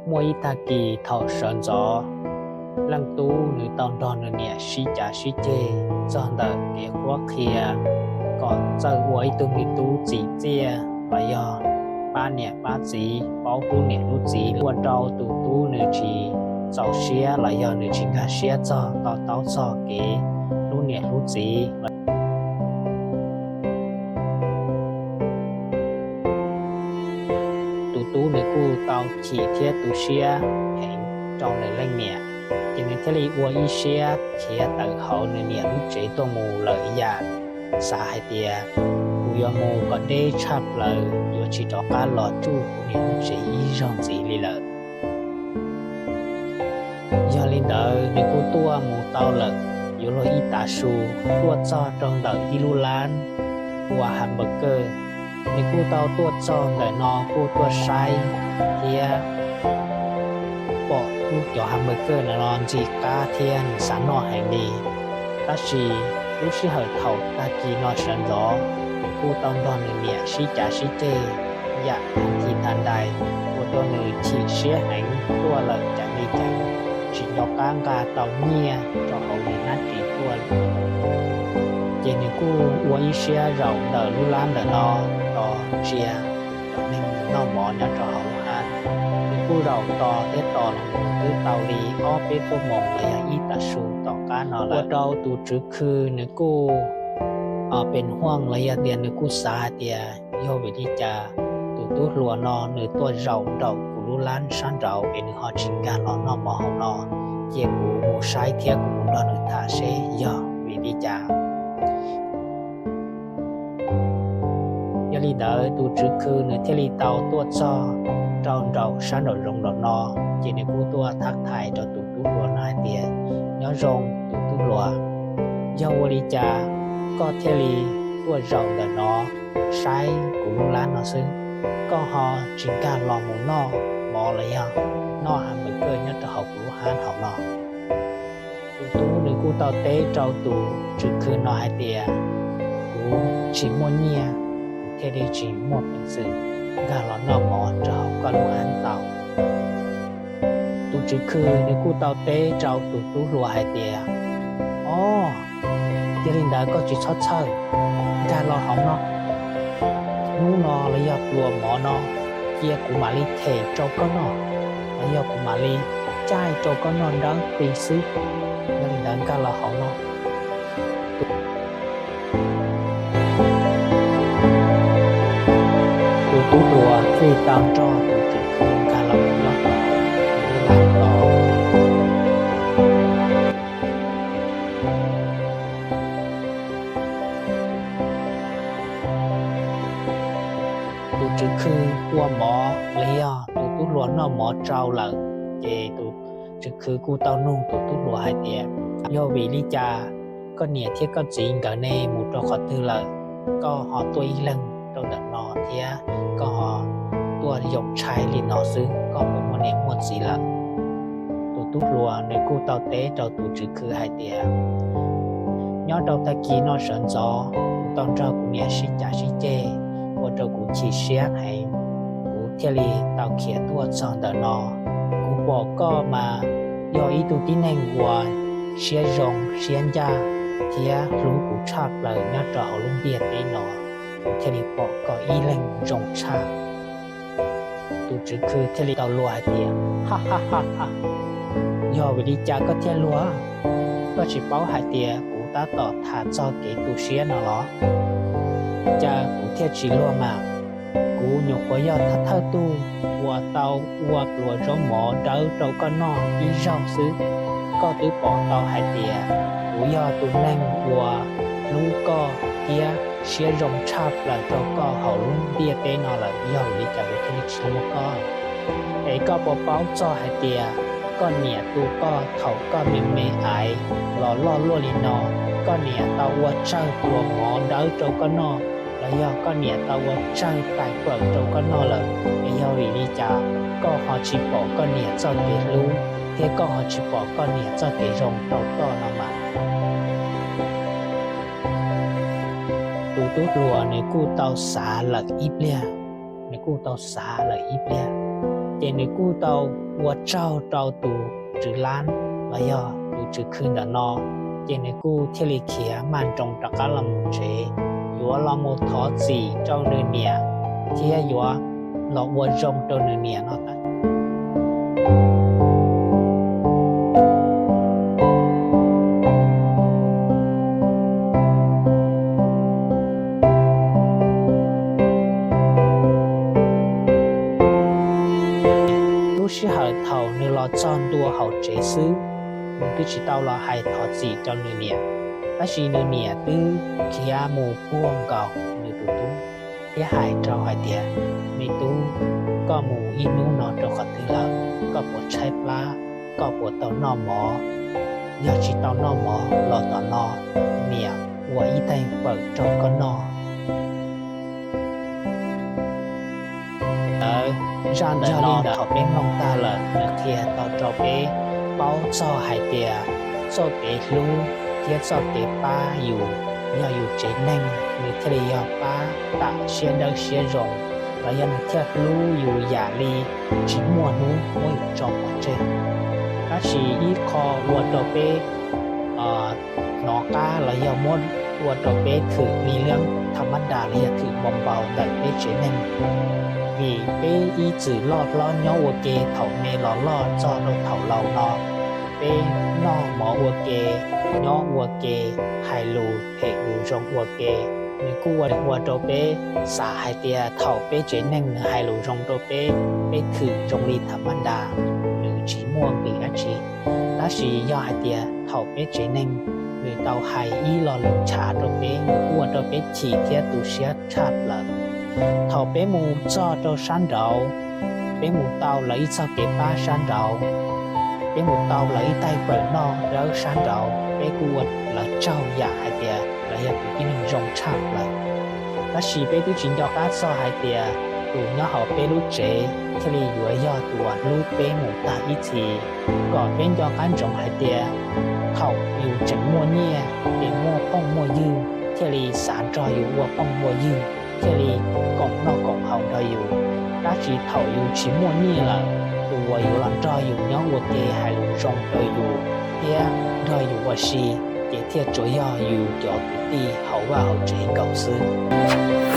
Muaj ib tag kis thaum sawv ntxov, leej tub nws tau nrog nws niam sib cav sib ceg txog ntawm kev qhuab qhia kom txawj ua ib tug me tub txim txiaj los yog pab niam pab txiv, paub hlub niam hlub txiv, ua rau tus tub nws tsis txaus siab los yog nws tsis nkag siab txog to taub txog kev hlub niam hlub txiv. Tus tub nws kuj tau chim thiab tu siab heev rau nws leej niam, ces nws thiaj li ua ib siab khiav tawm hauv nws niam lub tsev tuaj mus lawm yam xav hais tias, kuv yuav mus kom deb tshaj plaws, yuav tsis rov qab los tsuj kuv niam lub tsev ib zaug ntxiv li lawm. Yog li ntawd nws kuj tuaj mus tau lawm yuav luag ib tav su, tuaj txog rau ntawm ib lub lab ua hamburger. Nws kuj tau tuaj txog ntawm no kuj tuaj saib thiab pom lub cov hamburger no ntxim qab thiab nws xav noj heev li. Tab sis lub sij hawm thaum tag kis no sawv ntxov, nws kuj tau nrog nws niam sib cav sib ceg yam thim thas dais, ua rau nws chim siab heev tuaj lawm cas li cas tsis nco qab nqa tau nyiaj rau hauv nws hnab ris tuaj. Ces nws kuj ua ib siab zaum ntawm lub lab ntawm no tos ntsia cov neeg noj mov nyob rau hauv lub hab. Nws kuj zaum tos thiab tos los twb tau li ob peb tuaj moos los yog ib tav su tom qab no lawm. Ua rau tus tswv khw nws kuj pes huaj los yog tias nws kuj xav hais tias yog vim li cas tus tub hluas no nws tuaj zaum nraum kuv lub lab sab nraud es nws ho tsis nkag los noj mov hauv no, cia kuv mus saib thiab kuv mus nrog nws tham seb yog vim li cas. Yog li ntawd tus tswv khw nws thiaj li tau tuaj txog rau nraum sab nraum zoov nraum no, ces nws kuj tuaj thab thais rau tus tub hluas no hais tias, nyob zoo tus tub hluas, yog ua li cas koj thiaj li tuaj zaum ntawm no saib kuv lub lab no xwb, koj ho tsis nkag los mus noj mov los yog noj hamburger nyob rau hauv kuv lub hab hauv no? Tus tub nws kuj tau teb rau tus tswv khw no hais tias, kuv tsis muaj nyiaj, kuv thiaj li tsis muaj peev xwm nkag los noj mov rau hauv koj lub hab tau. Tus tswv khw nws kuj tau teb rau tus tub hluas hais tias, o, yog li ntawd koj tsis txhob txhawj, nkag los hauv no. Hnub no los yog pluas mov no, cia kuv mam li them rau koj noj, los yog kuv mam li caij rau koj noj dawb qis xwb. Yog li ntawd nkag los hauv no. Tus tub hluas thiaj li tau nrog tus tswv khw nkag los mus nyob hauv lub lab tod. Tus tswv khw ua mov los yog tus tub hluas noj mov tsau lawm, ces tus tswv khw kuj tau nug tus tub hluas hais tias, yog vim li cas koj niam thiab koj txiv nkawd ne mus rau qhov twg lawm, koj ho tuaj ib leeg rau ntawm no thiab koj ho tuaj yoo tshais li no xwb, koj puas muaj niam muaj txiv lawm? Tus tub hluas nws kuj tau teb rau tus tswv khw hais tias, nyob rau tag kis no sawv ntxov kuv tau nrog kuv niam sib cav sib ceg, ua rau kuv chim siab heev, kuv thiaj li tau khiav tuaj txog ntawm no. Kuv pom koj mas yog ib tug tib neeg uas siab zoo siab ncaj thiab hlub kuv tshaj plaws nyob rau hauv lub ntiaj teb no, kuv thiaj li pom koj ib leeg zoo tshaj. Tus tswv khw thiaj li tau luag hais tias, ha ha ha ha, yog vim li cas koj thiaj luag? Koj tsis paub hais tias kuv tab tom tham txog kev tu siab no los? Cas kuv thiaj tsis luag mas, kuv nyuam qhuav yog thawj thawj tug uas tau ua pluas zaub mov dawb rau koj noj ib zaug xwb. Koj twb pom tau hais tias kuv yog tus neeg uas hlub koj thiab siab zoo tshaj plaws rau koj hauv lub ntiaj teb no lawm, yog vim li cas kuv thiaj li tsis luag koj? Es koj puas paub txog hais tias koj niam tu koj thaum koj me me aiv los loj luaj li no, koj niam tau ua tsawg tus mov dawb rau koj noj, los yog koj niam tau ua tsawg tais fawm rau koj noj lawm, es yog vim li cas koj ho tsis pom koj niam txoj kev hlub thiab koj ho tsis pom koj niam txoj kev zoo rau koj no mas? Tus tub hluas nws kuj tau xav lawm ib pliag, nws kuj tau xav lawm ib pliag, ces nws kuj tau ua tsaug rau tus tswv lab los yog tus tswv khw ntawm no, ces nws kuj thiaj li khiav maj nroos rov qab los mus tsev, yuav los mus thov txim rau nws niam thiab yuav los ua zoo rau nws niam no. Lub sij hawm thaum nws los txog ntua hauv tsev xwb, nws twb tsis tau los hais thov txim rau nws niam, tab sis nws niam twb khiav mus puag nkaus nws tus tub thiab hais rau hais tias, Me tub, koj mus ib hnub no rau qhov twg lawm? Koj puas tshaib plab? Koj puas tau noj mov? Yog tsis tau noj mov los tom no niam ua ib tais fawm rau koj noj. Ntawd, zaj ntawm no thaum peb mloog tag lawm nws qhia tau rau peb paub txog hais tias txoj kev hlub thiab txoj kev pab yus yog yus tsev neeg nws thiaj li yog pab tam siab dawb siab zoo, los yog nws thiaj hlub yus yam li tsis muaj hnub muab yus tso pov tseg. Tab sis ib qho ua rau peb hnov qab los yog muab ua rau peb thwm li leeb tham mab das los yog thwm npau npau ntawm peb tsev neeg. Vim peb ib txwm loj hlob nyob ua ke thaum me los loj txog rau thaum laus no, peb noj mov ua ke, nyob ua ke, hais lus phem lus zoo ua ke, nws kuj ua rau peb xav hais tias thaum peb tsev neeg nws hais lus zoo rau peb, peb thwm zoo li tham mab das, nws tsis muaj nqis dab tsi. Tab sis yog hais tias thaum peb tsev neeg nws tau hais ib lo lus ntshav rau peb, nws kuj ua rau peb chim thiab tu siab tshaj plaws. Thaum peb mus txog rau sab nraud, peb mus tau lawv ib txoj kev pab sab nraud, peb mus tau lawv ib tais fawm noj dawb sab nraud, peb kuj ua lawv tsaug yam hais tias lawv yog tus tib neeg zoo tshaj plaws. Tab sis peb twb tsis nco qab txog hais tias tus nyob hauv peb lub tsev thiaj li yuav yog tus uas hlub peb mus tag ib txhis. Kom peb nco qab ntsoov hais tias thaum yus tseem muaj nyiaj, tseem muaj phooj muaj ywg, thiaj li xav nrog yus ua phooj ua ywg, thiaj li koom noj koom haus nrog yus. Tab sis thaum yus tsis muaj nyiaj lawm, tus uas yuav los nrog yus nyob ua ke, hais lus zoo rau yus thiab nrog yus ua si, ces thiaj tsuas yog yus cov kwv tij hauv vaj hauv tsev nkaus xwb.